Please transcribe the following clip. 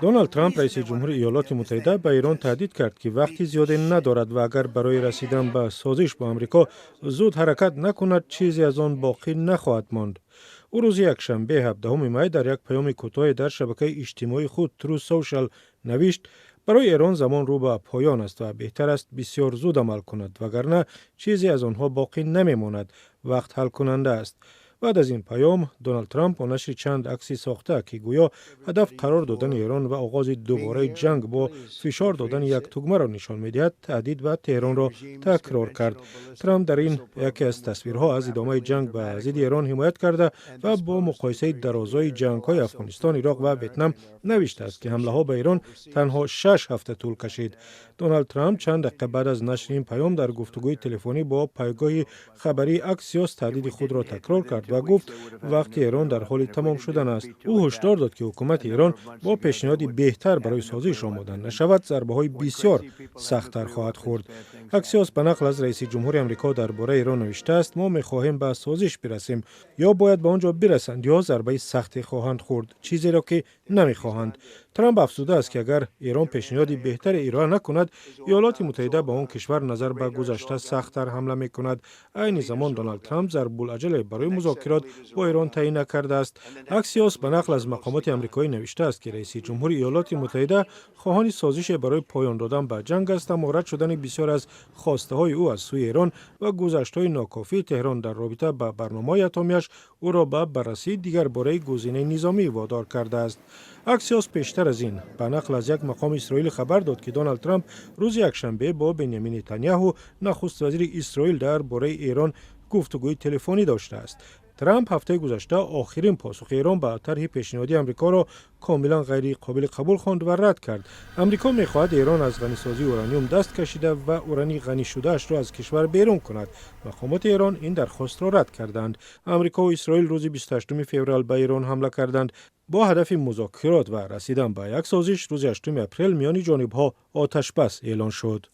Доналд Трамп, раиси ҷумҳури Иёлоти Муттаҳида, ба Эрон таҳдид кард, ки вақти зиёде надорад ва агар барои расидан ба созиш бо Амрико зуд ҳаракат накунад, чизе аз он боқӣ нахоҳад монд. Ӯ рӯзи якшанбе, 17 май, дар як паёми кӯтоҳе дар шабакаи иҷтимоии худ Truth Social навишт: барои Эрон замон рӯ ба поён аст ва беҳтар аст бисёр зуд амал кунад, вагарна чизе аз онҳо боқӣ намемонад. Вақт ҳалкунанда аст. Баъд аз ин паём Доналд Трамп бо нашри чанд акси сохта, ки гӯё ҳадаф қарор додани Эрон ва оғози дубораи ҷанг бо фишор додани як тугмаро нишон медиҳад, таҳдид ба Теҳронро такрор кард. Трамп дар ин яке аз тасвирҳо аз идомаи ҷанг ба зидди Эрон ҳимоят карда ва бо муқоисаи дарозои ҷангҳои Афғонистон, Ироқ ва Ветнам навиштааст, ки ҳамлаҳо ба Эрон танҳо 6 ҳафта тӯл кашид. Доналд Трамп чанд дақиқа баъд аз нашри ин паём дар гуфтугӯи телефонӣ бо пойгоҳи хабарии Аксиос таҳдиди худро такрор кард ва гуфт, вақти Эрон дар ҳоли тамом шудан аст. Ӯ ҳушдор дод, ки ҳукумати Эрон бо пешниҳоди беҳтар барои созиш омода нашавад, зарбаҳои бисёр сахттар хоҳад хӯрд. Аксиос ба нақл аз раиси ҷумҳури Амрико дар бораи Эрон навиштааст: «Мо мехоҳем ба созиш бирасем. Ё бояд ба он ҷо бирасанд, ё зарбаи сахте хоҳанд хӯрд, чизеро ки намехоҳанд». Трамп афзудааст, ки агар Эрон пешниҳоди беҳтаре ироа накунад, Иёлоти Муттаҳида ба он кишвар назар ба гузашта сахттар ҳамла мекунад. Айни замон Доналд Трамп зарбулаҷале барои музокирот бо Эрон таъин накардааст. Аксиос ба нақл аз мақомоти амрикоӣ навиштааст, ки раиси ҷумҳури Иёлоти Муттаҳида хоҳони созише барои поён додан ба ҷанг аст, аммо рад шудани бисёр аз хостаҳои ӯ аз сӯи Эрон ва гузаштҳои нокофии Теҳрон дар робита ба барномаҳои атомиаш ӯро ба баррасии дигарбораи гузинаи низомӣ водор кардааст. Аксиос пештар аз ин ба нақл аз як мақоми исроилӣ хабар дод, ки Доналд Трамп рӯзи якшанбе бо Бенямин Нетаняҳу, нахуст вазири Исроил, дар бораи Эрон гуфтугӯи телефонӣ доштааст. Трамп ҳафтаи гузашта охирин посухи Эрон ба тарҳи пешниҳодии Амрикоро комилан ғайриқобили қабул хонд ва рад кард. Амрико мехоҳад Эрон аз ғанисозии ураниум даст кашида ва урани ғанишудаашро аз кишвар берун кунад. Мақомоти Эрон ин дархостро рад карданд. Амрико ва Исроил рӯзи 28 феврал ба Эрон ҳамла карданд бо ҳадафи музокирот ва расидан ба як созиш. Рӯзи 8 апрел миёни ҷонибҳо оташбас эълон шуд.